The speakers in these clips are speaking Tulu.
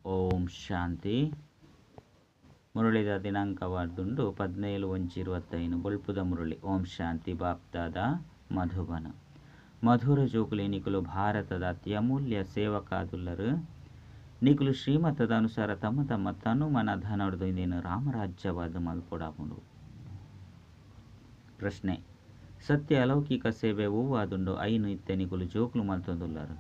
ಓಂ ಶಾಂತಿ. ಮುರಳಿದ ದಿನಾಂಕವಾದುಂಡು 17/1/25. ಬೊಲ್ಪುದ ಮುರಳಿ. ಓಂ ಶಾಂತಿ. ಬಾಪ್ದಾದ, ಮಧುಬನ. ಮಧುರ ಜೋಕುಲೆ, ನಿಕುಲು ಭಾರತದ ಅತ್ಯಮೂಲ್ಯ ಸೇವಕಾದುಲ್ಲರು. ನಿಕುಲು ಶ್ರೀಮತದ ಅನುಸಾರ ತಮ್ಮ ತಮ್ಮ ತನು ಮನ ಧನೊಡ್ದು ಇಂದೇನು ರಾಮರಾಜ್ಯವಾದ ಮಲ್ಪೊಡಾಪುಂಡು. ಪ್ರಶ್ನೆ: ಸತ್ಯ ಅಲೌಕಿಕ ಸೇವೆ ಹೂವಾದುಂಡು ಐನು ಇತ್ತೆ ನಿಕುಲು ಜೋಕುಲು ಮಲ್ತೊಂದುಲ್ಲರು?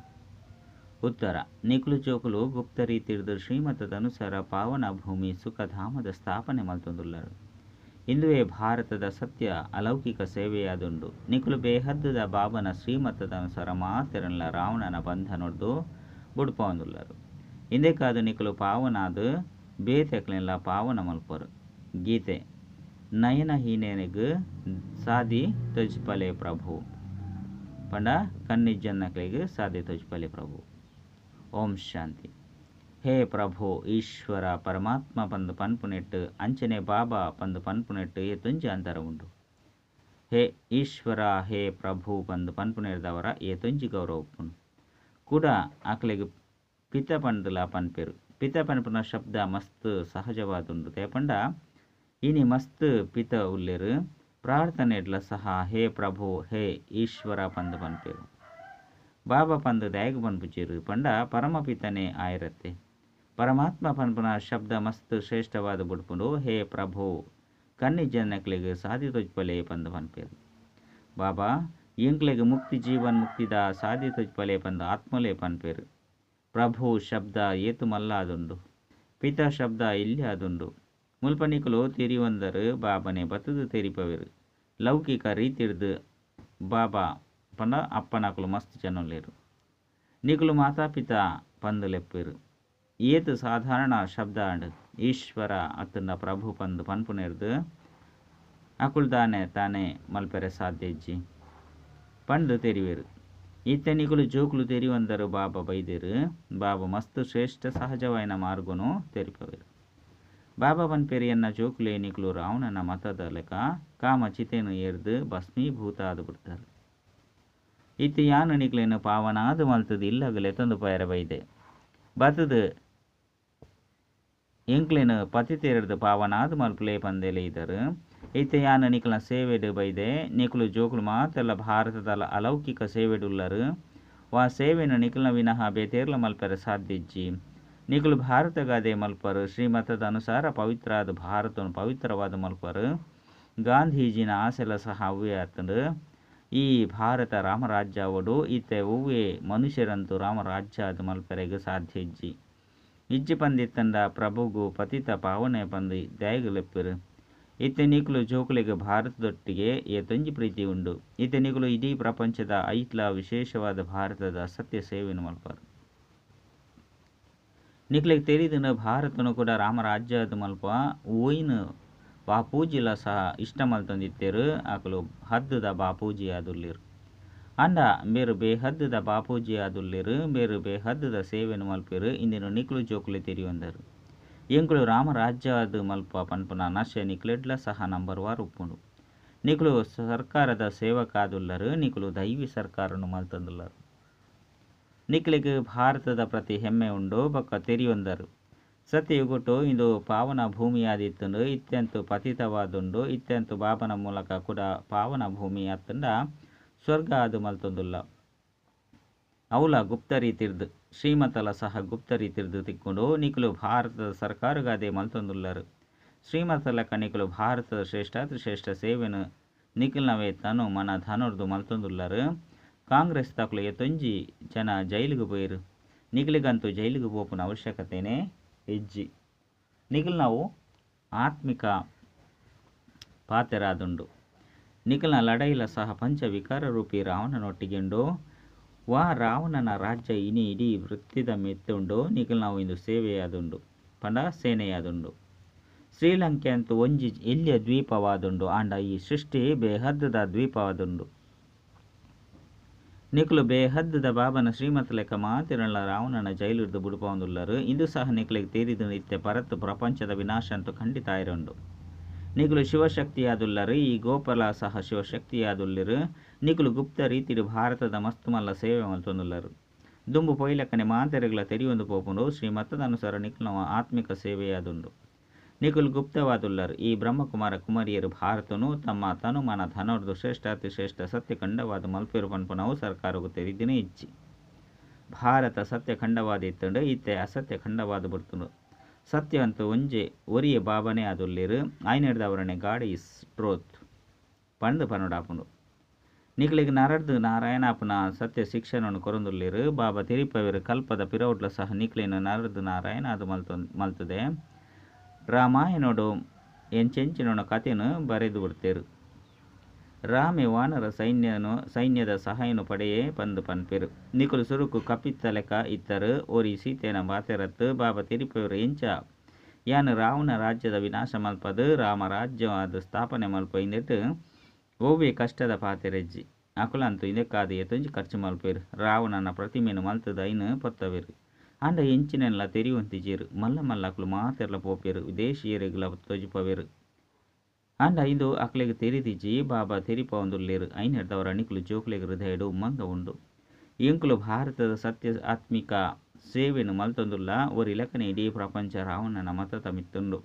ಉತ್ತರ: ನಿಕುಲು ಜೋಕುಲು ಗುಪ್ತ ರೀತಿರ್ದು ಶ್ರೀಮತದ ಅನುಸಾರ ಪಾವನ ಭೂಮಿ ಸುಖಧಾಮದ ಸ್ಥಾಪನೆ ಮಲ್ತೊಂದುಲ್ಲರು. ಇಂದುವೇ ಭಾರತದ ಸತ್ಯ ಅಲೌಕಿಕ ಸೇವೆಯಾದುಂಡು. ನಿಕುಲು ಬೇಹದ್ದುದ ಬಾಬನ ಶ್ರೀಮತದ ಅನುಸಾರ ಮಾತೆರನ್ಲ ರಾವಣನ ಬಂಧನೊಡ್ದು ಬುಡ್ಪವೊಂದುಲ್ಲರು. ಇಂದೆಕಾದ್ ನಿಕುಲು ಪಾವನಾದ್ ಬೇತೆಕ್ಲೆನ್ಲ ಪಾವನ ಮಲ್ಪರು. ಗೀತೆ: ನಯನಹೀನೆರೆಗ್ ಸಾದಿ ತೊಜ್ಪಲೆ ಪ್ರಭು. ಪಂಡ ಕಣ್ಣಿಜ್ಜನ್ನಕ್ಲೆಗ್ ಸಾದಿ ತೊಜ್ಪಲೆ ಪ್ರಭು. ಓಂ ಶಾಂತಿ. ಹೇ ಪ್ರಭು, ಈಶ್ವರ, ಪರಮಾತ್ಮ ಪಂದ್ ಪನ್ಪುನೆಟ್ ಅಂಚನೆ ಬಾಬಾ ಪಂದ್ ಪನ್ಪುನೆಟ್ ಏತೊಂಜಿ ಅಂತರ ಉಂಡು. ಹೇ ಈಶ್ವರ, ಹೇ ಪ್ರಭು ಪಂದ್ ಪನ್ಪುನೆರ್ದಾವರ ಏತೊಂಜಿ ಗೌರವ ಉಪ್ಪುಂಡು. ಕುಡ ಅಕ್ಲೆಗ್ ಪಿತ ಪಂಡ್ದ್ಲಾ ಪನ್ಪೆರ್. ಪಿತ ಪನ್ಪುನ ಶಬ್ದ ಮಸ್ತ್ ಸಹಜವಾದುಂಡು. ದಾಯೆ ಪಂಡ ಇನಿ ಮಸ್ತ್ ಪಿತ ಉಲ್ಲೆರ್. ಪ್ರಾರ್ಥನೆಡ್ಲ ಸಹ ಹೇ ಪ್ರಭು, ಹೇ ಈಶ್ವರ ಪಂದ್ ಪನ್ಪೆರ್. ಬಾಬಾ ಪಂದ್ ದಾಯೆಗ್ ಪನ್ಪುಜೆರ್ ಪಂಡ ಪರಮಪಿತನೇ ಆಯಿರತ್ತೆ. ಪರಮಾತ್ಮ ಪನ್ಪುನ ಶಬ್ದ ಮಸ್ತ್ ಶ್ರೇಷ್ಠವಾದ್ ಬುಡ್ಪುಂಡು. ಹೇ ಪ್ರಭು, ಕನ್ನಿಜನಕ್ಲೆಗ್ ಸಾದಿ ತೊಜ್ಪಲೆ ಪಂದ್ ಪನ್ಪೆರ್. ಬಾಬಾ, ಎಂಕ್ಲೆಗ್ ಮುಕ್ತಿ ಜೀವನ್ ಮುಕ್ತಿದ ಸಾದಿ ತೊಜ್ಪಲೆ ಪಂದ್ ಆತ್ಮಲೇ ಪನ್ಪೆರ್. ಪ್ರಭು ಶಬ್ದ ಏತು ಮಲ್ಲಾದುಂಡು. ಪಿತ ಶಬ್ದ ಎಲ್ಯಾದುಂಡು. ಮುಲ್ಪ ನಿಕುಲು ತೆರಿಯೊಂದರು. ಬಾಬನೆ ಬತ್ತುದು ತೆರಿಪವೆರು. ಲೌಕಿಕ ರೀತಿಡ್ದು ಬಾಬಾ ಪಂಡ ಅಪ್ಪನಕುಲು ಮಸ್ತ್ ಜನೊಲ್ಲೆರ್. ನಿಕುಲು ಮಾತಾಪಿತ ಪಂದ್ ಲೆಪ್ಪುವೆರ್. ಏತ್ ಸಾಧಾರಣ ಶಬ್ದ ಆಂಡ್. ಈಶ್ವರ ಅತ್ತಂಡ ಪ್ರಭು ಪಂದ್ ಪನ್ಪುನೆರ್ದ್ ಅಕುಲು ದಾನೆ ತಾನೆ ಮಲ್ಪೆರೆ ಸಾಧ್ಯ ಇಜ್ಜಿ ಪಂದ್ ತೆರಿವೆರ್. ಇತ್ತೆ ನಿಕುಲು ಜೋಕುಲು ತೆರಿಯೊಂದರು ಬಾಬಾ ಬೈದೆರ್. ಬಾಬಾ ಮಸ್ತ್ ಶ್ರೇಷ್ಠ ಸಹಜವಾಯಿನ ಮಾರ್ಗೊನು ತೆರಿಪವೆರ್. ಬಾಬಾ ಪನ್ಪೆರ್, ಎನ್ನ ಜೋಕುಲೆ, ನಿಕುಲು ರಾವಣನ ಮತದ ಲೆಕ ಕಾಮ ಚಿತೆನ್ ಏರ್ದ್ ಭಸ್ಮೀಭೂತ ಆದ್ ಬುಡ್ತರ್. ಇತ್ತೆ ಯಾನ್ ನಿಕ್ಲೆನ್ ಪಾವನಾದ್ ಮಲ್ತುದು ಇಲ್ಲಗ್ ಲೆತೊಂದು ಪೋಯೆರೆ ಬೈದೆ. ಬತ್ತುದು ಎಂಕ್ಲೆನ್ ಪತಿತೆರ್ದ್ ಪಾವನಾದ್ ಮಲ್ಪುಲೆ ಪಂದ್ ಲೆಯ್ದರ್. ಇತ್ತೆ ಯಾನ್ ನಿಕ್ಲೆನ ಸೇವೆಡ್ ಬೈದೆ. ನಿಕುಲು ಜೋಕುಲು ಮಾತೆರ್ಲ ಭಾರತದ ಅಲೌಕಿಕ ಸೇವೆಡ್ ಉಲ್ಲರ್. ವಾ ಸೇವೆನ್ ನಿಕ್ಲೆನ ವಿನಃ ಬೇತೇರ್ಲ ಮಲ್ಪೆರೆ ಸಾಧ್ಯ ಇಜ್ಜಿ. ನಿಕುಲು ಭಾರತಗಾದೆ ಮಲ್ಪರು. ಶ್ರೀಮತದ ಅನುಸಾರ ಪವಿತ್ರಾದ ಭಾರತವನ್ನು ಪವಿತ್ರವಾದ ಮಲ್ಪರು. ಗಾಂಧೀಜಿನ ಆಸೆಲ ಸಹ ಅವ್ವೇ ಆತ್ಂಡ್. ಈ ಭಾರತ ರಾಮರಾಜ್ಯ ಆವೊಡು. ಇತ್ತೆ ಒವ್ವೇ ಮನುಷ್ಯರಂತೂ ರಾಮರಾಜ್ಯ ಆದ್ ಮಲ್ಪೆರೆಗ್ ಸಾಧ್ಯ ಇಜ್ಜಿ. ಇಜ್ಜಿ ಪಂದಿತ್ತಂಡ ಪ್ರಭುಗು ಪತಿತ ಪಾವನೆ ಪಂದ್ ದಾಯೆಗ್ ಲೆಪ್ಪೆರ್? ಇತ್ತೆ ನಿಕುಲು ಜೋಕುಲೆಗ್ ಭಾರತದೊಟ್ಟಿಗೆ ಏತೊಂಜಿ ಪ್ರೀತಿ ಉಂಡು. ಇತ್ತೆ ನಿಕುಲು ಇಡೀ ಪ್ರಪಂಚದ ಐಟ್ಲ ವಿಶೇಷವಾದ ಭಾರತದ ಸತ್ಯ ಸೇವೆಯನ್ನು ಮಲ್ಪರು. ನಿಕ್ಲೆಗ್ ತೆರಿದಿನ ಭಾರತನು ಕೂಡ ರಾಮರಾಜ್ಯ ಆದ್ ಮಲ್ಪ. ಓಯ್ನ್ ಬಾಪೂಜಿಲ ಸಹ ಇಷ್ಟ ಮಲ್ತೊಂದಿತ್ತೆರ್. ಅಕುಲು ಹದ್ದುದ ಬಾಪೂಜಿ ಆದುಲ್ಲೆರ್. ಆಂಡ ಮೇರು ಬೇಹದ್ದುದ ಬಾಪೂಜಿ ಆದುಲ್ಲೆರ್. ಮೇರು ಬೇಹದ್ದುದ ಸೇವೆಯನ್ನು ಮಲ್ಪೆರ್. ಇಂದೆನ್ ನಿಕುಲು ಜೋಕುಲೆ ತೆರಿಯೊಂದರು. ಎಂಕುಲು ರಾಮರಾಜ್ಯ ಆದ್ ಮಲ್ಪ ಪನ್ಪುನ ನಶೆ ನಿಕ್ಲೆಡ್ಲ ಸಹ ನಂಬರ್ ವಾರ್ ಉಪ್ಪುಂಡು. ನಿಕುಲು ಸರ್ಕಾರದ ಸೇವಕಾದುಲ್ಲರು. ನಿಕುಲು ದೈವಿ ಸರ್ಕಾರನು ಮಲ್ತೊಂದುಲ್ಲರು. ನಿಕ್ಲೆಗ್ ಭಾರತದ ಪ್ರತಿ ಹೆಮ್ಮೆ ಉಂಡು ಬೊಕ್ಕ ತೆರಿಯೊಂದರು. ಸತ್ಯಯುಗಟು ಇಂದು ಪಾವನ ಭೂಮಿಯಾದಿತ್ತುಂಡು. ಇತ್ಯಂತು ಪತಿತವಾದುಂಡು. ಇತ್ಯಂತು ಬಾಬನ ಮೂಲಕ ಕೂಡ ಪಾವನ ಭೂಮಿ ಅತ್ತುಂಡ ಸ್ವರ್ಗ ಆದ್ ಮಲ್ತೊಂದುಲ್ಲ. ಅವುಲ ಗುಪ್ತ ರೀತಿರ್ದು ಶ್ರೀಮತಲ ಸಹ ಗುಪ್ತ ರೀತಿರ್ದು ತಿಕ್ಕುಂಡು. ನಿಕುಲು ಭಾರತದ ಸರ್ಕಾರಗಾದೆ ಮಲ್ತೊಂದುಲ್ಲರು. ಶ್ರೀಮತಲಕ ನಿಕುಲು ಭಾರತದ ಶ್ರೇಷ್ಠಾತಿಶ್ರೇಷ್ಠ ಸೇವೆನು ನಿಕುಲ್ನವೇ ತನು ಮನ ಧನೊರ್ದು ಮಲ್ತೊಂದುಲ್ಲರು. ಕಾಂಗ್ರೆಸ್ ತಕುಲು ಏತೊಂಜಿ ಜನ ಜೈಲಿಗೆ ಪೋಯೆರು. ನಿಕ್ಲೆಗಂತೂ ಜೈಲಿಗೆ ಪೋಪುನ ಅವಶ್ಯಕತೆನೇ ಇಜ್ಜಿ. ನಿಕುಲ್ನವು ಆತ್ಮಿಕ ಪಾತೆರಾದುಂಡು. ನಿಕಲ್ನ ಲಡಾಯಿಲ ಸಹ ಪಂಚ ವಿಕಾರ ರೂಪಿ ರಾವಣನೊಟ್ಟಿಗೆ ಉಂಡು. ವಾ ರಾವಣನ ರಾಜ್ಯ ಇನಿ ಇಡೀ ವೃತ್ತಿದ ಮಿತ್ತ್ ಉಂಡು. ನಿಕಲ್ನವು ಇಂದು ಸೇವೆಯಾದುಂಡು ಪಂಡ ಸೇನೆಯಾದುಂಡು. ಶ್ರೀಲಂಕೆ ಅಂತೂ ಒಂಜಿ ಎಲ್ಯ ದ್ವೀಪವಾದುಂಡು. ಆಂಡ ಈ ಸೃಷ್ಟಿ ಬೇಹದ್ದುದ ದ್ವೀಪವಾದುಂಡು. ನಿಕುಲು ಬೇಹದ್ದುದ ಬಾಬನ ಶ್ರೀಮತ ಲೆಕ್ಕ ಮಾತೆರನ್ಲ ರಾವಣನ ಜೈಲುರ್ದು ಬುಡ್ಪವೊಂದುಲ್ಲರು. ಇಂದು ಸಹ ನಿಕ್ಲೆಗ್ ತೆರಿದು ಇತ್ತೆ ಪರತ್ ಪ್ರಪಂಚದ ವಿನಾಶ ಅಂತೂ ಖಂಡಿತ ಆಯಿರುಂಡು. ನಿಕುಲು ಶಿವಶಕ್ತಿಯಾದುಲ್ಲರು. ಈ ಗೋಪಲ ಸಹ ಶಿವಶಕ್ತಿಯಾದುಲ್ಲೆರ್. ನಿಕುಲು ಗುಪ್ತ ರೀತಿಡ್ ಭಾರತದ ಮಸ್ತ್ ಮಲ್ಲ ಸೇವೆ ಮಲ್ತೊಂದುಲ್ಲರು. ದುಂಬು ಪೋಯಿಲೆಕ್ಕನೆ ಮಾತೆರೆಗ್ಲಾ ತೆರಿಯೊಂದು ಪೋಪುಂಡು. ಶ್ರೀಮತದ ಅನುಸಾರ ನಿಕಲ್ನ ಆತ್ಮಿಕ ಸೇವೆಯಾದುಂಡು. ನಿಕುಲು ಗುಪ್ತವಾದುಲ್ಲರ್. ಈ ಬ್ರಹ್ಮಕುಮಾರ ಕುಮಾರಿಯೆರ್ ಭಾರತೊನು ತಮ್ಮ ತನು ಮನ ಧನೊರ್ದು ಶ್ರೇಷ್ಠಾತಿಶ್ರೇಷ್ಠ ಸತ್ಯಖಂಡವಾದ್ ಮಲ್ಪುವೆರ್ ಪನ್ಪುನವು ಸರ್ಕಾರೊಗು ತೆರಿದಿನೇ ಇಜ್ಜಿ. ಭಾರತ ಸತ್ಯಖಂಡವಾದ್ ಇತ್ತ್ಂಡ್, ಇತ್ತೆ ಅಸತ್ಯ ಖಂಡವಾದ್ ಬುಡ್ತುಂಡು. ಸತ್ಯ ಅಂತೂ ಒಂಜೇ ಒರಿಯೇ ಬಾಬಾನೇ ಆದುಲ್ಲೆರ್. ಆಯಿನೆಡ್ದಾವರನೇ ಗಾಡ್ is truth ಪಂದ್ ಪನೊಡಾಪುಂಡು. ನಿಕಲೆಗ್ ನರರ್ದ್ ನಾರಾಯಣ ಆಪುನ ಸತ್ಯ ಶಿಕ್ಷಣನ್ ಕೊರೊಂದುಲ್ಲೆರ್. ಬಾಬಾ ತೆರಿಪಾವೆರ್ ಕಲ್ಪದ ಪಿರವುಡ್ಲ ಸಹ ನಿಕಲೆನ್ ನರರ್ದ್ ನಾರಾಯಣ ಆದ್ ಮಲ್ತುದೆ. ರಾಮಾಯಣೊಡು ಎಂಚೆಂಚಿನ ಕಥೆನ್ ಬರೆದ್ ಬುಡ್ತೆರ್. ರಾಮೆ ವಾನರ ಸೈನ್ಯದ ಸಹಾಯನು ಪಡೆಯೆ ಪಂದ್ ಪನ್ಪೆರ್. ನಿಕುಲು ಸುರುಕು ಕಪಿತ್ತ ಲೆಕ್ಕ ಇತ್ತರ್. ಒರಿ ಸೀತೆನ ಪಾತೆರತ್. ಬಾಬಾ ತೆರಿಪಾವೆರ್ ಎಂಚ ಯಾನ್ ರಾವಣ ರಾಜ್ಯದ ವಿನಾಶ ಮಲ್ಪದ್ ರಾಮ ರಾಜ್ಯವಾದ್ ಸ್ಥಾಪನೆ ಮಲ್ಪುವೆ ಇಂದೆಟ್ ಒವ್ವೇ ಕಷ್ಟದ ಪಾತೆರ ಇಜ್ಜಿ. ಅಕುಲಂತೂ ಇಂದೆಕ್ಕಾದ್ ಏತೊಂಜಿ ಖರ್ಚು ಮಲ್ಪುವೆರ್. ರಾವಣನ ಪ್ರತಿಮೆನ್ ಮಲ್ತುದು ಐನ್ ಪೊತ್ತವೆರ್. ಆಂಡ ಎಂಚಿನೆನ್ಲ ತೆರಿಯೊಂತಿಜೆರ್. ಮಲ್ಲ ಮಲ್ಲ ಅಕುಲು ಮಾತೆರ್ಲ ಪೋಪೆರ್. ವಿದೇಶಿಯೆರೆಗ್ಲಾ ತೋಜಿಪಾವೆರ್. ಆಂಡ ಇಂದು ಅಕ್ಲೆಗ್ ತೆರಿದಿಜ್ಜಿ. ಬಾಬಾ ತೆರಿಪಾವೊಂದುಲ್ಲೆರ್. ಐನೆಡ್ದಾವರ ನಿಕುಲು ಜೋಕುಲೆಗ್ ಹೃದಯಡ್ ಉಮ್ಮಂಗ ಉಂಡು. ಎಂಕುಲು ಭಾರತದ ಸತ್ಯ ಆತ್ಮಿಕ ಸೇವೆನ್ ಮಲ್ತೊಂದುಲ್ಲ. ಒರಿ ಲೆಕ್ಕನೆ ಇಡೀ ಪ್ರಪಂಚ ರಾವಣನ ಮತತ ಮಿತ್ತುಂಡು.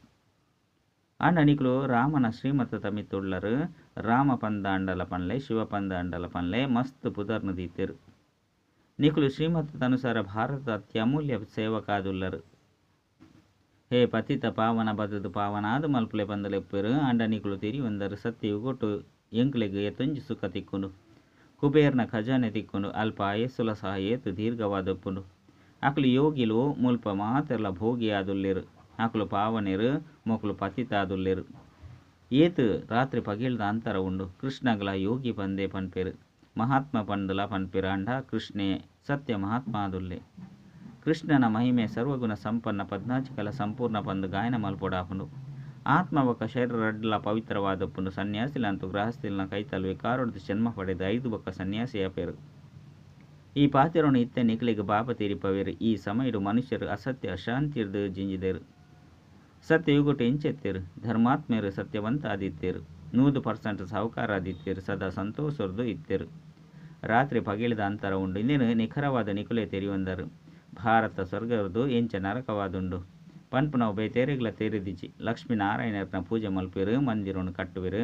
ಆಂಡ ನಿಕುಲು ರಾಮನ ಶ್ರೀಮತದ ಮಿತ್ತುಳ್ಳರ್. ರಾಮ ಪಂದಾಂಡಲ ಪನ್ಲೆ ಶಿವ ಪಂದಾಂಡಲ ಪನ್ಲೆ ಮಸ್ತ್ ಪುದರ್ನ್ ದೀತೆರ್. ನಿಕುಲು ಶ್ರೀಮತದ ಅನುಸಾರ ಭಾರತದ ಅತ್ಯಮೂಲ್ಯ ಸೇವಕಾದುಲ್ಲರ್. ಹೇ ಪತಿತ ಪಾವನ ಬದದು ಪಾವನಾದ್ ಮಲ್ಪುಲೆ ಪಂದ್ ಲೆಪ್ಪುವೆರ್. ಆಂಡ ನಿಕುಲು ತೆರಿಯೊಂದರ್ ಸತ್ಯಯುಗೊಟು ಎಂಕ್ಲೆಗ್ ಏತೊಂಜಿ ಸುಖ ತಿಕ್ಕುಂಡು. ಕುಬೇರ್ನ ಖಜಾನೆ ತಿಕ್ಕುಂಡು. ಅಲ್ಪ ಆಯಸ್ಸುಲ ಸಹ ಏತ್ ದೀರ್ಘವಾದ್ ಉಪ್ಪುಂಡು. ಅಕುಲು ಯೋಗಿಲು ಮುಲ್ಪ ಮಾತೆರ್ಲಾ ಭೋಗಿ ಆದುಲ್ಲೆರ್. ಅಕುಲು ಪಾವನೆರ್ ಮೊಕುಲು ಪತಿತ ಆದುಲ್ಲೆರ್. ಏತ್ ರಾತ್ರಿ ಪಗೆಲ್ದ ಅಂತರ ಉಂಡು. ಕೃಷ್ಣಗ್ಲಾ ಯೋಗಿ ಪಂದೇ ಪನ್ಪೆರ್. ಮಹಾತ್ಮ ಪಂದುಲ ಪನ್ಪೆರ್ ಆಂಡ ಕೃಷ್ಣೆ ಸತ್ಯ ಮಹಾತ್ಮ ಆದುಲ್ಲೆ. ಕೃಷ್ಣನ ಮಹಿಮೆ ಸರ್ವಗುಣ ಸಂಪನ್ನ ಪದ್ಮನಾಜ್ ಕಲಾ ಸಂಪೂರ್ಣ ಪಂದ್ ಗಾಯನ ಮಲ್ಪೊಡಾಪುಂಡು. ಆತ್ಮ ಬೊಕ್ಕ ಶರೀರ ರಡ್ಡ್ಲ ಪವಿತ್ರವಾದ್ ಉಪ್ಪುಂಡು. ಸನ್ಯಾಸಿಲಂತೂ ಗೃಹಸ್ಥಿಲ್ನ ಕೈತಲ್ ವಿಕಾರೊಡ್ದು ಜನ್ಮ ಪಡೆದ್ ಐದು ಬೊಕ್ಕ ಸನ್ಯಾಸಿ ಆಪೆರ್. ಈ ಪಾತೆರೊನು ಇತ್ತೆ ನಿಕಲೆಗ್ ಬಾಬಾ ತೆರಿಪಾವೆರ್. ಈ ಸಮಯಡ್ ಮನುಷ್ಯರು ಅಸತ್ಯ ಅಶಾಂತಿರ್ದ್ ಜಿಂಜಿದೆರ್. ಸತ್ಯಯುಗೊಟು ಎಂಚೆತ್ತೆರ್. ಧರ್ಮಾತ್ಮೆರ್ ಸತ್ಯವಂತ ಆದಿತ್ತೆರ್. 100% ಸಾಹುಕಾರ ಆದಿತ್ತೆರ್. ಸದಾ ಸಂತೋಷರ್ದ್ ಇತ್ತೆರ್. ರಾತ್ರಿ ಪಗೆಲ್ದ ಅಂತರ ಉಂಡು. ಇಂದೆನ್ ನಿಖರವಾದ್ ನಿಕುಲೇ ತೆರಿಯೊಂದರ್. ಭಾರತ ಸ್ವರ್ಗರ್ದು ಎಂಚ ನರಕವಾದುಂಡು ಪನ್ಪುನವು ಬೇತೆರೆಗ್ಲಾ ತೆರಿದಿಜ್ಜಿ. ಲಕ್ಷ್ಮೀ ನಾರಾಯಣೆರ್ನ ಪೂಜೆ ಮಲ್ಪುವೆರ್, ಮಂದಿರನ್ ಕಟ್ಟುವೆರ್.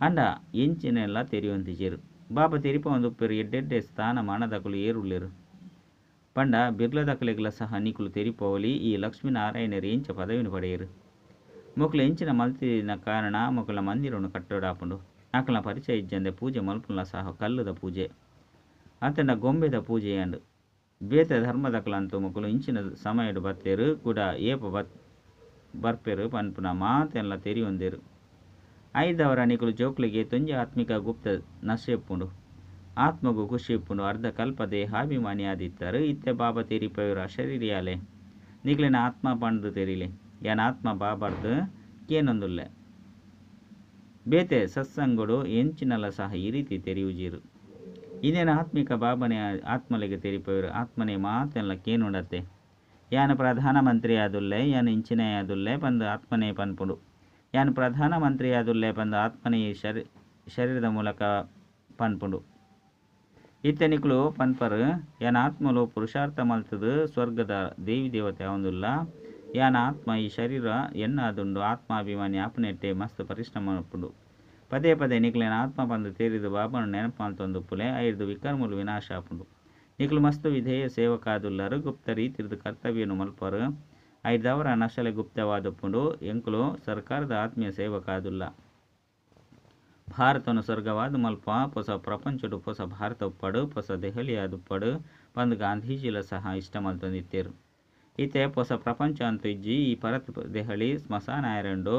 ಆಂಡ ಎಂಚಿನೆನ್ಲ ತೆರಿಯೊಂದಿಜ್ಜೆರ್. ಬಾಬಾ ತೆರಿಪಾವೊಂದುಪ್ಪೆರ್ ಎಡ್ಡೆಡ್ಡೆ ಸ್ಥಾನಮಾನದಕುಲು ಏರುಲ್ಲೆರ್. ಪಂಡ ಬಿರ್ಲದಕಲೆಗ್ಲ ಸಹ ನಿಕುಲು ತೆರಿಪಾವೊಲಿ ಈ ಲಕ್ಷ್ಮೀ ನಾರಾಯಣೆರ್ ಎಂಚ ಪದವಿನ್ ಪಡೆಯೆರ್. ಮೊಕುಲು ಎಂಚಿನ ಮಲ್ತಿನ ಕಾರಣ ಮೊಕಲ್ನ ಮಂದಿರನ್ ಕಟ್ಟೊಡಾಪುಂಡು. ಅಕಲ್ನ ಪರಿಚಯ ಇಜ್ಜಂದೆ ಪೂಜೆ ಮಲ್ಪುನ ಸಹ ಕಲ್ಲುದ ಪೂಜೆ. ಅತ್ತಂಡ ಗೊಂಬೆದ ಪೂಜೆಯಾಂಡ್. ಬೇತೆ ಧರ್ಮದಕಲಂತೂ ಮೊಕುಲು ಇಂಚಿನ ಸಮಯಡ್ ಬತ್ತೆರ್ ಕುಡ ಏಪ ಬರ್ಪೆರ್ ಪನ್ಪುನ ಮಾತೆನ್ಲ ತೆರಿಯೊಂದೆರ್. ಐದವರ ನಿಕುಲು ಜೋಕುಲೆಗ್ ಏತೊಂಜಿ ಆತ್ಮಿಕ ಗುಪ್ತ ನಶೆ ಉಪ್ಪುಂಡು. ಆತ್ಮಗ್ ಖುಷಿ ಉಪ್ಪುಂಡು. ಅರ್ಧ ಕಲ್ಪ ದೇಹಾಭಿಮಾನಿ ಆದಿತ್ತಾರೆ. ಇತ್ತೆ ಬಾಬಾ ತೆರಿಪಾವೆರ್ ಅಶರೀರಿಯಾಲೆ. ನಿಕಲೆನ ಆತ್ಮ ಪಂದ್ ತೆರಿಲೆ. ಯಾನ್ ಆತ್ಮ ಬಾಬಾರ್ದ್ ಕೇನೊಂದುಲ್ಲೆ. ಬೇತೆ ಸತ್ಸಂಗಡು ಎಂಚಿನಲ ಸಹ ಈ ರೀತಿ ತೆರಿಯುಜೆರ್. ಇಂದೆನ್ ಆತ್ಮಿಕ ಬಾಬನೇ ಆತ್ಮಲೆಗ್ ತೆರಿಪಾವೆರ್. ಆತ್ಮನೇ ಮಾತೆನ್ಲ ಕೇನುಂಡತ್ತೆ. ಯಾನ್ ಪ್ರಧಾನ ಮಂತ್ರಿ ಆದುಲ್ಲೆ ಯಾನ್ ಇಂಚಿನ ಆದುಲ್ಲೆ ಪಂದ್ ಆತ್ಮನೇ ಪನ್ಪುಂಡು. ಯಾನ್ ಪ್ರಧಾನ ಮಂತ್ರಿ ಆದುಲ್ಲೆ ಪಂದ್ ಆತ್ಮನೇ ಈ ಶರೀರದ ಮೂಲಕ ಪನ್ಪುಂಡು. ಇತ್ತೆ ನಿಕುಲು ಪನ್ಪರ್ ಯಾನ್ ಆತ್ಮಲು ಪುರುಷಾರ್ಥ ಮಲ್ತುದು ಸ್ವರ್ಗದ ದೇವಿ ದೇವತೆ ಆವೊಂದುಲ್ಲ. ಯಾನ್ ಆತ್ಮ ಈ ಶರೀರ ಎನ್ನಾದುಂಡು. ಆತ್ಮಾಭಿಮಾನಿ ಆಪುನೆಟ್ಟೆ ಮಸ್ತ್ ಪರಿಶ್ರಮ ಉಪ್ಪುಂಡು. ಪದೇ ಪದೇ ನಿಕಲೆನ ಆತ್ಮ ಪಂದ್ ತೆರಿದು ಬಾಬಾನ ನೆನಪು ಮಲ್ತೊಂದುಪ್ಪುಲೆ. ಐರ್ದ್ ವಿಕರ್ಮಲು ವಿನಾಶ ಆಪುಂಡು. ನಿಕುಲು ಮಸ್ತ್ ವಿಧೇಯ ಸೇವಕಾದುಲ್ಲರ್. ಗುಪ್ತ ರೀತಿರ್ದ್ ಕರ್ತವ್ಯನು ಮಲ್ಪರ್. ಐರ್ದಾವರ ನಶಲೆ ಗುಪ್ತವಾದುಪ್ಪುಂಡು. ಎಂಕುಲು ಸರ್ಕಾರದ ಆತ್ಮೀಯ ಸೇವಕಾದುಲ್ಲ. ಭಾರತನು ಸ್ವರ್ಗವಾದ್ ಮಲ್ಪ ಪೊಸ ಪ್ರಪಂಚಡ್ ಪೊಸ ಭಾರತ ಉಪ್ಪಡ್ ಪೊಸ ದೆಹಲಿ ಆದುಪ್ಪಡ್ ಪಂದ್ ಗಾಂಧೀಜಿಲ ಸಹ ಇಷ್ಟ ಮಲ್ತೊಂದಿತ್ತೆರ್. ಇತ್ತೆ ಪೊಸ ಪ್ರಪಂಚ ಅಂತೂ ಇಜ್ಜಿ. ಈ ಪರತ್ ದೆಹಲಿ ಸ್ಮಶಾನ ಆಯೆರೆ ಉಂಡು.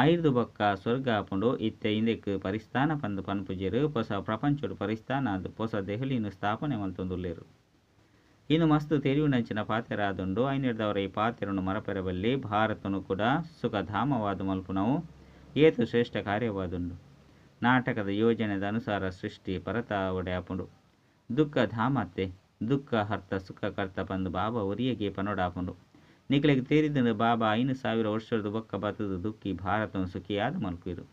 ಐರ್ದ್ ಬೊಕ್ಕ ಸ್ವರ್ಗ ಆಪುಂಡು. ಇತ್ತೆ ಇಂದೆಕ್ ಪರಿಸ್ಥಾನ ಪಂದ್ ಪನ್ಪುಜೆರ್. ಪೊಸ ಪ್ರಪಂಚಡ್ ಪರಿಸ್ಥಾನ ಆದ್ ಪೊಸ ದೆಹಲಿನ್ ಸ್ಥಾಪನೆ ಮಲ್ತೊಂದುಲ್ಲೆರ್. ಇಂದು ಮಸ್ತ್ ತೆರಿಯುನಂಚಿನ ಪಾತೆರ ಆದುಂಡು. ಐನೆಡ್ದಾವರ ಈ ಪಾತೆರನು ಮರಪೆರೆ ಬಲ್ಲಿ. ಭಾರತನು ಕೂಡ ಸುಖಧಾಮವಾದ್ ಮಲ್ಪುನವು ಏತ್ ಶ್ರೇಷ್ಠ ಕಾರ್ಯವಾದುಂಡು. ನಾಟಕದ ಯೋಜನೆದ ಅನುಸಾರ ಸೃಷ್ಟಿ ಪರತಾವಡೆ ಆಪುಂಡು. ದುಃಖ ಧಾಮತ್ತೆ ದುಃಖ ಹರ್ತ ಸುಖ ಕರ್ತ ಪಂದ್ ಬಾಬಾ ಒರಿಯಗೆ ಪನೊಡಾಪುಂಡು. ನಿಕಲೆಗ್ ತೆರಿದುಂಡು ಬಾಬಾ 5000 ವರ್ಷರ್ದ್ ಬೊಕ್ಕ ಬತ್ತುದು ದುಃಖಿ ಭಾರತನ್ ಸುಖಿಯಾದ್ ಮಲ್ಪುವೆರ್.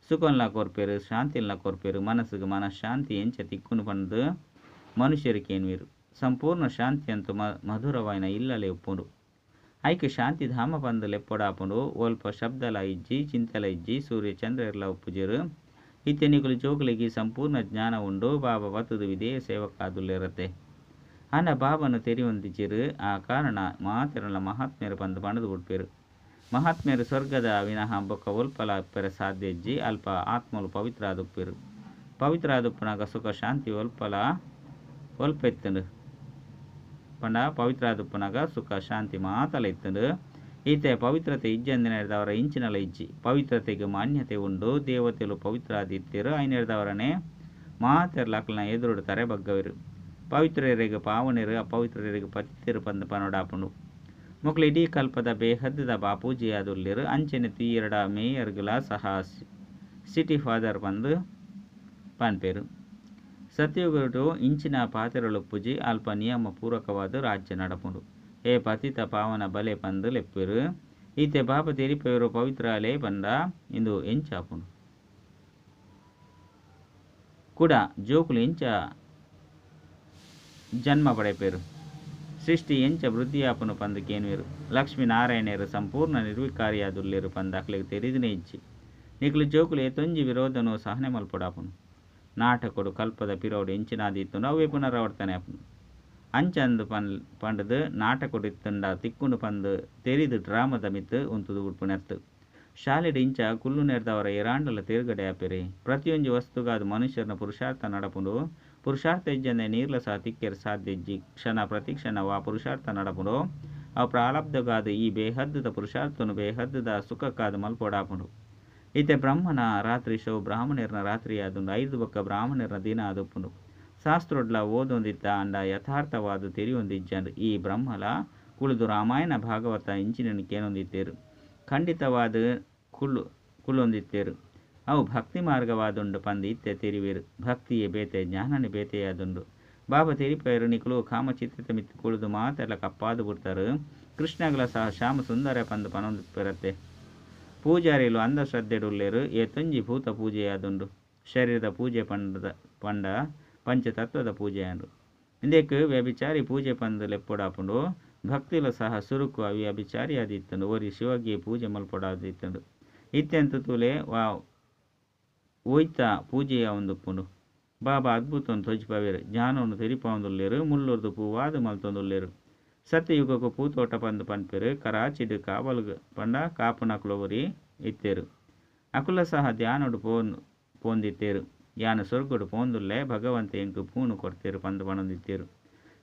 ಸುಖನ್ಲ ಕೊರ್ಪೆರ್ ಶಾಂತಿನ್ಲ ಕೊರ್ಪೆರ್. ಮನಸ್ಸುಗ್ ಮನಃಶಾಂತಿ ಎಂಚ ತಿಕ್ಕುಂಡು ಪಂದ್ ಮನುಷ್ಯರು ಕೇನುವೆರ್. ಸಂಪೂರ್ಣ ಶಾಂತಿಯಂತು ಮಧುರವಾಯಿನ ಇಲ್ಲಲೆ ಉಪ್ಪುಂಡು. ಐಕ್ ಶಾಂತಿಧಾಮ ಪಂದ್ ಲೆಪ್ಪೊಡಾಪುಂಡು. ಒಲ್ಪ ಶಬ್ದಲ ಇಜ್ಜಿ, ಚಿಂತೆಲ ಇಜ್ಜಿ, ಸೂರ್ಯ ಚಂದ್ರೆರ್ಲಾ ಉಪ್ಪುಜೆರ್. ಇತ್ತೆ ನಿಕುಲು ಜೋಕುಲೆಗ್ ಈ ಸಂಪೂರ್ಣ ಜ್ಞಾನ ಉಂಡು. ಬಾಬಾ ಬತ್ತುದು ವಿಧೇಯ ಸೇವಕಾದುಲ್ಲೆರತ್ತೆ. ಆಂಡ ಬಾಬಾನು ತೆರಿಯೊಂದಿಜ್ಜೆರ್. ಆ ಕಾರಣ ಮಾತೆರ್ಲಾ ಮಹಾತ್ಮೆರ್ ಪಂದ್ ಪಂಡುದು ಬುಡ್ಪೆರ್. ಮಹಾತ್ಮೆರ್ ಸ್ವರ್ಗದ ವಿನಃ ಬೊಕ್ಕ ಒಲ್ಪಲ ಇಪ್ಪೆರೆ ಸಾಧ್ಯ ಇಜ್ಜಿ. ಅಲ್ಪ ಆತ್ಮಲು ಪವಿತ್ರ ಆದುಪ್ಪೆರ್. ಪವಿತ್ರ ಆದುಪ್ಪುನಗ ಸುಖ ಶಾಂತಿ ಒಲ್ಪಲ ಒಲ್ಪ ಇತ್ತುಂಡು ಪಂಡ ಪವಿತ್ರ ಆದುಪ್ಪುನಗ ಸುಖ ಶಾಂತಿ ಮಾತಲ ಇತ್ತುಂಡು. ಈತೆ ಪವಿತ್ರತೆ ಇಜ್ಜಂದಿನೆಡ್ದಾವರ ಇಂಚಿನಲ ಇಜ್ಜಿ. ಪವಿತ್ರತೆಗ್ ಮಾನ್ಯತೆ ಉಂಡು. ದೇವತೆಲು ಪವಿತ್ರ ಆದಿತ್ತೆರ್. ಐನೆಡ್ದಾವರನೆ ಮಾತೆರ್ಲ ಅಕ್ಲ್ನ ಎದುರುಡು ತರೆ ಬಗ್ಗವೆರ್. ಪವಿತ್ರರೆಗ್ ಪಾವನೆರ್, ಅಪವಿತ್ರರೆಗ್ ಪತಿತೆರ್ ಪಂದ್ ಪನೊಡಾಪುಂಡು. ಮೊಕ್ಲು ಇಡೀ ಕಲ್ಪದ ಬೇಹದ್ದ ಬಾಪೂಜಿಯಾದುಲ್ಲೆರ್. ಅಂಚೆನೆ ತೂಯೆರ್ಡ ಮೇಯರ್ಗ್ಲ ಸಹ ಸಿಟಿ ಫಾದರ್ ಪಂದ್ ಪನ್ಪೆರ್. ಸತ್ಯಯುಗಡ್ ಇಂಚಿನ ಪಾತೆರೊಲು ಉಪ್ಪುಜಿ. ಅಲ್ಪ ನಿಯಮ ಪೂರ್ವಕವಾದ್ ರಾಜ್ಯ ನಡಪುಂಡು. ಹೇ ಪತಿತ ಪಾವನ ಬಲೆ ಪಂದ್ ಲೆಪ್ಪುವೆರ್. ಇತ್ತೆ ಬಾಬಾ ತೆರಿಪೆರ್ ಪವಿತ್ರ ಆಲೆ ಪಂಡ ಇಂದು ಎಂಚ ಆಪುಂಡು. ಕುಡ ಜೋಕುಲು ಎಂಚ ಜನ್ಮ ಪಡೆಪೆರ್. ಸೃಷ್ಟಿ ಎಂಚ ವೃದ್ಧಿಯಾಪುಂಡು ಪಂದ್ ಕೇನುವೆರ್. ಲಕ್ಷ್ಮೀ ನಾರಾಯಣೆರ್ ಸಂಪೂರ್ಣ ನಿರ್ವಿಕಾರಿಯಾದುಲ್ಲೆರ್ ಪಂದ್ ಅಕ್ಲೆಗ್ ತೆರಿದಿನೇ ಇಜ್ಜಿ. ನಿಕುಲು ಜೋಕುಲು ಏತೊಂಜಿ ವಿರೋಧನು ಸಹನೆ ಮಲ್ಪೊಡಾಪುಂಡು. ನಾಟಕೊಡು ಕಲ್ಪದ ಪಿರವುಡು ಎಂಚಿನಾದಿತ್ತುಂಡೋ ಅವೇ ಪುನರಾವರ್ತನೆ ಆಪುಂಡು. ಅಂಚಂದ್ ಪಂಡುದು ನಾಟಕೊಡು ಇತ್ತುಂಡ ತಿಕ್ಕುಂಡು ಪಂದ್ ತೆರಿದು ಡ್ರಾಮದ ಮಿತ್ತ್ ಉಂತುದು ಬುಡ್ಪುನತ್ತ್. ಶಾಲೆಡ್ ಇಂಚ ಕುಲ್ಲುನೆರ್ದಾವರ ಏರಾಂಡಲ ತೇರ್ಗಡೆ ಆಪೆರೆ? ಪ್ರತಿಯೊಂಜಿ ವಸ್ತುಗಾದ್ ಮನುಷ್ಯನ ಪುರುಷಾರ್ಥ ನಡಪುಂಡು. ಪುರುಷಾರ್ಥ ಇಜ್ಜಂದೆ ನೀರ್ಲ ಸಹ ತಿಕ್ಕೆರೆ ಸಾಧ್ಯ ಇಜ್ಜಿ. ಕ್ಷಣ ಪ್ರತಿಕ್ಷಣ ವಾ ಪುರುಷಾರ್ಥ ನಡಪುಂಡೋ ಅವು ಪ್ರಾರಬ್ಧಗಾದ್ ಈ ಬೇಹದ್ದುದ ಪುರುಷಾರ್ಥನು ಬೇಹದ್ದುದ ಸುಖಕ್ಕಾದ್ ಮಲ್ಪೊಡಾಪುಂಡು. ಇತ್ತೆ ಬ್ರಹ್ಮನ ರಾತ್ರಿ ಶೋ ಬ್ರಾಹ್ಮಣೆರ್ನ ರಾತ್ರಿ ಆದುಂಡು. ಐರ್ದ್ ಬೊಕ್ಕ ಬ್ರಾಹ್ಮಣೆರ್ನ ದಿನ ಆದುಪ್ಪುಂಡು. ಶಾಸ್ತ್ರೊಡ್ಲ ಓದೊಂದಿತ್ತ ಆಂಡ ಯಥಾರ್ಥವಾದ್ ತೆರಿಯೊಂದಿಜ್ಜಂಡ್. ಈ ಬ್ರಹ್ಮಲ ಕುಳ್ಳುದು ರಾಮಾಯಣ ಭಾಗವತ ಇಂಚಿನೆನ್ ಕೇನೊಂದಿತ್ತೆರ್. ಖಂಡಿತವಾದ್ ಕುಳ್ಳೊಂದಿತ್ತೆರ್. ಅವು ಭಕ್ತಿ ಮಾರ್ಗವಾದುಂಡು ಪಂದ್ ಇತ್ತೆ ತೆರಿವೆರ್. ಭಕ್ತಿಯೇ ಬೇತೆ ಜ್ಞಾನನೇ ಬೇತೆಯಾದುಂಡು. ಬಾಬಾ ತೆರಿಪಾಯೆರ್ ನಿಕುಲು ಕಾಮಚಿತ್ರದ ಮಿತ್ತ್ ಕುಳ್ಳುದು ಮಾತೆರ್ಲ ಕಪ್ಪಾದ್ ಬುಡ್ತರ್. ಕೃಷ್ಣಗ್ಲ ಸಹ ಶ್ಯಾಮ ಸುಂದರ ಪಂದ್ ಪನೊಂದಿಪ್ಪೆರತ್ತೆ. ಪೂಜಾರಿಲು ಅಂಧಶ್ರದ್ಧೆಡ್ ಉಲ್ಲೆರ್. ಏತೊಂಜಿ ಭೂತ ಪೂಜೆಯಾದುಂಡು. ಶರೀರದ ಪೂಜೆ ಪಂಡ ಪಂಚತತ್ವದ ಪೂಜೆಯಾಂಡ್. ಇಂದೆಕ್ ವ್ಯಭಿಚಾರಿ ಪೂಜೆ ಪಂದ್ ಲೆಪ್ಪೊಡಾಪುಂಡು. ಭಕ್ತಿಲ ಸಹ ಸುರುಕು ಅವ್ಯಭಿಚಾರಿಯಾದಿತ್ತುಂಡು. ಒರಿ ಶಿವಗೆ ಪೂಜೆ ಮಲ್ಪೊಡಾದಿತ್ತುಂಡು. ಇತ್ತೆಂತು ತೂಲೆ ವಾ ಒಯ್ತ ಪೂಜೆಯಾವೊಂದುಪ್ಪುಂಡು. ಬಾಬಾ ಅದ್ಭುತನ್ ತೋಜಿಪಾವೆರ್. ಜ್ಞಾನನ್ ತೆರಿಪಾವೊಂದುಲ್ಲೆರ್. ಮುಳ್ಳುರ್ದು ಪೂವಾದ್ ಮಲ್ತೊಂದುಲ್ಲೆರ್. ಸತ್ಯಯುಗಗ್ ಪೂತೋಟ ಪಂದ್ ಪನ್ಪೆರ್. ಕರಾಚಿಡ್ ಕಾವಲ್ ಪಂಡ ಕಾಪುನಕುಲು ಒರಿ ಇತ್ತೆರ್. ಅಕುಲ ಸಹ ಧ್ಯಾನಡ್ ಪೋಂದಿತ್ತೆರ್. ಯಾನ್ ಸ್ವರ್ಗಡ್ ಪೋವೊಂದುಲ್ಲೆ ಭಗವಂತೆ ಎಂಕ್ ಪೂನು ಕೊರ್ತೆರ್ ಪಂದ್ ಪನೊಂದಿತ್ತೆರ್.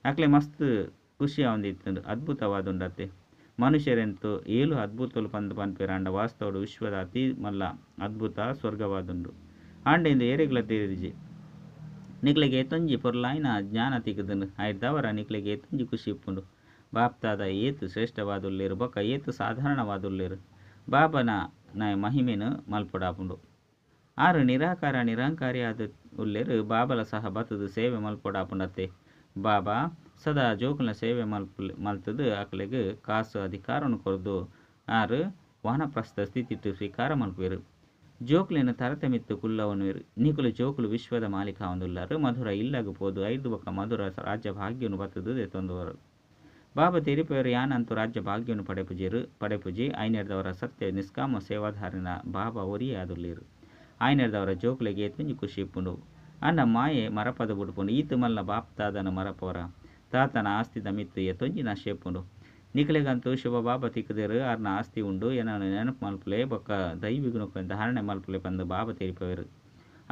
ಅಕ್ಲೆ ಮಸ್ತ್ ಖುಷಿ ಆವೊಂದಿತ್ತುಂಡು. ಅದ್ಭುತವಾದುಂಡತ್ತೆ. ಮನುಷ್ಯರೆಂತು ಏಳು ಅದ್ಭುತಲು ಪಂದ್ ಪನ್ಪೆರ್ ಆಂಡ ವಾಸ್ತವಡ್ ವಿಶ್ವದ ಅತಿ ಮಲ್ಲ ಅದ್ಭುತ ಸ್ವರ್ಗವಾದುಂಡು. ಆಂಡ ಇಂದು ಏರೆಗ್ಲ ತೆರಿದಿಜಿ. ನಿಕ್ಲೆಗ್ ಏತೊಂಜಿ ಪೊರ್ಲಾಯಿನ ಜ್ಞಾನ ತಿಕ್ಕುದುಂಡು. ಐರ್ದಾವರ ನಿಕ್ಲೆಗ್ ಏತೊಂಜಿ ಖುಷಿ ಇಪ್ಪುಂಡು. ಬಾಪ್ತಾದ ಏತ್ ಶ್ರೇಷ್ಠವಾದುಲ್ಲೆರ್ ಬೊಕ್ಕ ಏತ್ ಸಾಧಾರಣವಾದುಲ್ಲೆರ್. ಬಾಬನ ಮಹಿಮೆನ್ ಮಲ್ಪೊಡಾಪುಂಡು. ಆರು ನಿರಾಕಾರ ನಿರಂಕಾರಿ ಆದ್ ಉಲ್ಲೆರ್. ಬಾಬಲ ಸಹ ಬತ್ತುದು ಸೇವೆ ಮಲ್ಪೊಡಾಪುಂಡತ್ತೆ. ಬಾಬಾ ಸದಾ ಜೋಕುಲ್ನ ಸೇವೆ ಮಲ್ತುದು ಅಕ್ಲೆಗ್ ಕಾಸು ಅಧಿಕಾರನ್ ಕೊರ್ದು ಆರು ವಾನಪ್ರಸ್ಥ ಸ್ಥಿತಿಟ್ ಸ್ವೀಕಾರ ಮಲ್ಪುವೆರ್. ಜೋಕುಲೆನ ತರತ ಮಿತ್ತ್ ಕುಲ್ಲವೊನುವೆರ್. ನಿಕುಲು ಜೋಕುಲು ವಿಶ್ವದ ಮಾಲೀಕ ಆವೊಂದುಲ್ಲಾರ್. ಮಧುರ ಇಲ್ಲಗ್ ಪೋದು ಐರ್ದ್ ಬೊಕ್ಕ ಮಧುರ ರಾಜ್ಯ ಭಾಗ್ಯನು ಬತ್ತುದು ದೆತೊಂದುವರು. ಬಾಬಾ ತೆರಿಪೆರ್ ಯಾನಂತೂ ರಾಜ್ಯ ಭಾಗ್ಯನು ಪಡೆಪುಜಿ. ಐನೆರ್ದವರ ಸತ್ಯ ನಿಷ್ಕಾಮ ಸೇವಾಧಾರಿನ ಬಾಬಾ ಒರಿಯೇ ಆದುಲ್ಲೆರ್. ಆಯ್ನೆರ್ದವರ ಜೋಕುಲೆಗ್ ಏತೊಂಜಿ ಖುಷಿ ಇಪ್ಪುಂಡು. ಆಂಡ ಮಾಯೆ ಮರಪದ ಬುಡ್ಪುಂಡು. ಈತ್ ಮಲ್ಲ ಬಾಪ್ತಾದನ ಮರಪೋರ. ತಾತನ ಆಸ್ತಿದ ಮಿತ್ತ್ ಏತೊಂಜಿ ನಶೆ ಇಪ್ಪುಂಡು. ನಿಕ್ಲೆಗಂತೂ ಶಿವ ಬಾಬಾ ತಿಕ್ಕುದೆರ್. ಆರ್ನ ಆಸ್ತಿ ಉಂಡು. ಎನನ್ ನೆನಪು ಮಲ್ಪುಲೆ ಬೊಕ್ಕ ದೈವಿ ಗುಣಕ್ಲೆನ್ ಧಾರಣೆ ಮಲ್ಪುಲೆ ಪಂದ್ ಬಾಬಾ ತೆರಿಪೆರ್.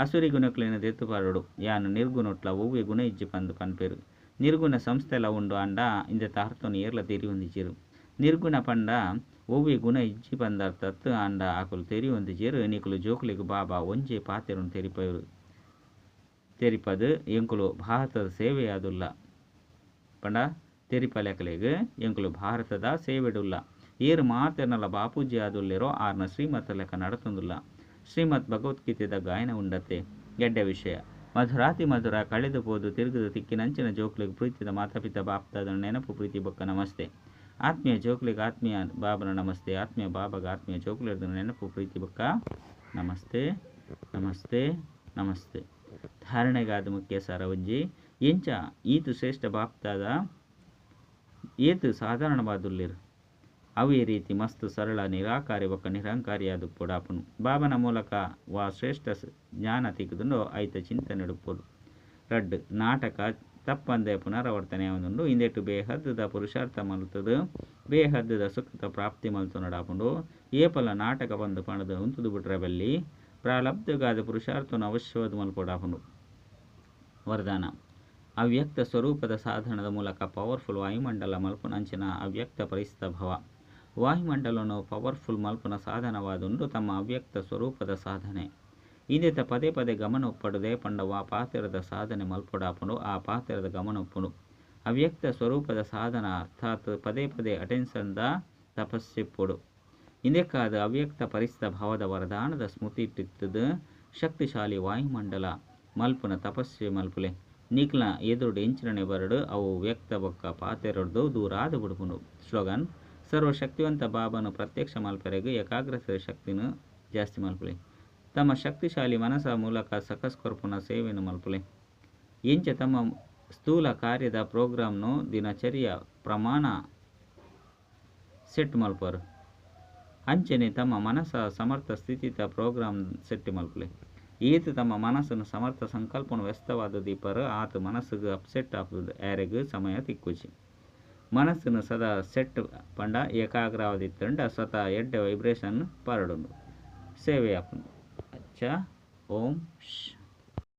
ಅಸುರಿ ಗುಣಕ್ಲೆನ್ ದೆತ್ತು ಪಾಡೊಡು. ಯಾನ್ ನಿರ್ಗುಣೊಟ್ಲ ಒವ್ವೆ ಗುಣ ಇಜ್ಜಿ ಪಂದ್ ಪನ್ಪೆರ್. ನಿರ್ಗುಣ ಸಂಸ್ಥೆಲ ಉಂಡು ಆಂಡ ಇಂದೆತ ಅರ್ಥನ್ ಏರ್ಲ ತೆರಿಯೊಂದಿಜ್ಜೆರ್. ನಿರ್ಗುಣ ಪಂಡ ಒವ್ವೆ ಗುಣ ಇಜ್ಜಿ ಪಂದ್ ಅರ್ಥ ಆಂಡ ಅಕುಲು ತೆರಿಯೊಂದಿಜ್ಜೆರ್. ನಿಕುಲು ಜೋಕುಲೆಗ್ ಬಾಬಾ ಒಂಜೇ ಪಾತೆರನ್ ತೆರಿಪೆರ್. ತೆರಿಪದು ಎಂಕುಲು ಭಾರತದ ಸೇವೆಯಾದುಲ್ಲ ಪಂಡ ತೆರಿಪಲೆಕಲೆಗ್ ಎಂಕುಲು ಭಾರತದ ಸೇವೆಡುಲ್ಲ. ಏರು ಮಾತೆರ್ನಲ ಬಾಪೂಜಿ ಆದುಲ್ಲೆರೋ ಆರ್ನ ಶ್ರೀಮತ್ ಲೆಕ್ಕ ನಡತೊಂದುಲ್ಲ. ಶ್ರೀಮದ್ ಭಗವದ್ಗೀತೆದ ಗಾಯನ ಉಂಡತ್ತೆ. ಎಡ್ಡೆ ವಿಷಯ. ಮಧುರಾತಿ ಮಧುರ ಕಳೆದು ಪೋದು ತಿರುಗುದು ತಿಕ್ಕಿನಂಚಿನ ಜೋಕುಲೆಗ್ ಪ್ರೀತಿದ ಮಾತಾಪಿತ ಬಾಪ್ತಾದನ ನೆನಪು ಪ್ರೀತಿ ಬೊಕ್ಕ ನಮಸ್ತೆ. ಆತ್ಮೀಯ ಜೋಕುಲೆಗ್ ಆತ್ಮೀಯ ಬಾಬನ ನಮಸ್ತೆ. ಆತ್ಮೀಯ ಬಾಬಾಗ ಆತ್ಮೀಯ ಜೋಕುಲೆರ್ದ ನೆನಪು ಪ್ರೀತಿ ಬೊಕ್ಕ ನಮಸ್ತೆ ನಮಸ್ತೆ ನಮಸ್ತೆ. ಧಾರಣೆಗಾದ ಮುಖ್ಯ ಸಾರ ಒಂಜಿ ಎಂಚ ಈತ್ ಶ್ರೇಷ್ಠ ಬಾಪ್ದಾದ ಏತ್ ಸಾಧಾರಣವಾದುಲ್ಲೆರ್. ಅವೇ ರೀತಿ ಮಸ್ತ್ ಸರಳ ನಿರಾಕಾರಿ ಬೊಕ್ಕ ನಿರಂಕಾರಿಯಾದುಪ್ಪೊಡಾಪುಂಡು. ಬಾಬನ ಮೂಲಕ ವಾ ಶ್ರೇಷ್ಠ ಜ್ಞಾನ ತಿಕ್ಕುದುಂಡೋ ಐತ ಚಿಂತನೆಡುಪ್ಪೊಡು. ರಡ್ಡ್ ನಾಟಕ ತಪ್ಪಂದೆ ಪುನರಾವರ್ತನೆ ಆವೊಂದುಂಡು. ಇಂದೆಟ್ ಬೇಹದ್ದುದ ಪುರುಷಾರ್ಥ ಮಲ್ತುದು ಬೇಹದ್ದುದ ಸುಖದ ಪ್ರಾಪ್ತಿ ಮಲ್ತೊನೊಡಾಪುಂಡು. ಏಪಲ ನಾಟಕ ಪಂದ್ ಪಂಡ್ದ್ ಉಂತುದು ಬಿಟ್ರೆ ಬಲ್ಲಿ ಪ್ರಾರಬ್ಧಗಾದ ಪುರುಷಾರ್ಥನ ಅವಶ್ಯವಾದ್ ಮಲ್ಪೊಡಾಪುಂಡು. ವರದಾನ ಅವ್ಯಕ್ತ ಸ್ವರೂಪದ ಸಾಧನದ ಮೂಲಕ ಪವರ್ಫುಲ್ ವಾಯುಮಂಡಲ ಮಲ್ಪುನಂಚಿನ ಅವ್ಯಕ್ತ ಪರಿಸ್ತ ಭವ. ವಾಯುಮಂಡಲನು ಪವರ್ಫುಲ್ ಮಲ್ಪುನ ಸಾಧನವಾದುಂಡು ತಮ್ಮ ಅವ್ಯಕ್ತ ಸ್ವರೂಪದ ಸಾಧನೆ. ಇಂದೆತ ಪದೇ ಪದೇ ಗಮನ ಉಪ್ಪಡುದೆ ಪಂಡ ವಾ ಪಾತೆರದ ಸಾಧನೆ ಮಲ್ಪೊಡಾಪುಂಡು ಆ ಪಾತೆರದ ಗಮನ ಉಪ್ಪುಂಡು. ಅವ್ಯಕ್ತ ಸ್ವರೂಪದ ಸಾಧನ ಅರ್ಥಾತ್ ಪದೇ ಪದೇ ಅಟೆನ್ಷನ್ ದ ತಪಸ್ಸಿಪ್ಪುಡು. ಇಂದೆಕ್ಕಾದ ಅವ್ಯಕ್ತ ಪರಿಸ್ತ ಭಾವದ ವರದಾನದ ಸ್ಮೃತಿ ಇಟ್ಟಿತ್ತದು ಶಕ್ತಿಶಾಲಿ ವಾಯುಮಂಡಲ ಮಲ್ಪುನ ತಪಸ್ಸೆ ಮಲ್ಪುಲೆ. ನಿಕ್ಲ ಎದುರುಡು ಎಂಚಿನನೆ ಬರಡು ಅವು ವ್ಯಕ್ತ ಬೊಕ್ಕ ಪಾತೆರೊಡ್ದು ದೂರಾದ ಬುಡುಪುಂಡು. ಸ್ಲೋಗನ್ ಸರ್ವಶಕ್ತಿವಂತ ಬಾಬನು ಪ್ರತ್ಯಕ್ಷ ಮಲ್ಪೆರೆಗ್ ಏಕಾಗ್ರತೆ ಶಕ್ತಿನ ಜಾಸ್ತಿ ಮಲ್ಪುಲೆ. ತಮ್ಮ ಶಕ್ತಿಶಾಲಿ ಮನಸ ಮೂಲಕ ಸಕಸ್ ಕೊರ್ಪುನ ಸೇವೆಯನ್ನು ಮಲ್ಪುಲೆ. ಎಂಚ ತಮ್ಮ ಸ್ಥೂಲ ಕಾರ್ಯದ ಪ್ರೋಗ್ರಾಂನು ದಿನಚರಿಯ ಪ್ರಮಾಣ ಸೆಟ್ ಮಲ್ಪರು ಅಂಚನೆ ತಮ್ಮ ಮನಸ ಸಮರ್ಥ ಸ್ಥಿತಿತ ಪ್ರೋಗ್ರಾಂ ಸೆಟ್ ಮಲ್ಪುಲೆ. ಈತ ತಮ್ಮ ಮನಸ್ಸನ್ನು ಸಮರ್ಥ ಸಂಕಲ್ಪನು ವ್ಯಸ್ತವಾದ ದೀಪರು ಆತ ಮನಸ್ಸಿಗೆ ಅಪ್ಸೆಟ್ ಆಪುದು ಯಾರಿಗೂ ಸಮಯ ತಿಕ್ಕುಜಿ. ಮನಸ್ಸನ್ನು ಸದಾ ಸೆಟ್ ಪಂಡ ಏಕಾಗ್ರವಾದಿತ್ತಂಡ ಸ್ವತಃ ಎಡ್ಡೆ ವೈಬ್ರೇಷನ್ ಪರಡುಂಡು ಸೇವೆ ಆಪುಂಡು. ಅಚ್ಚ ಓಂ.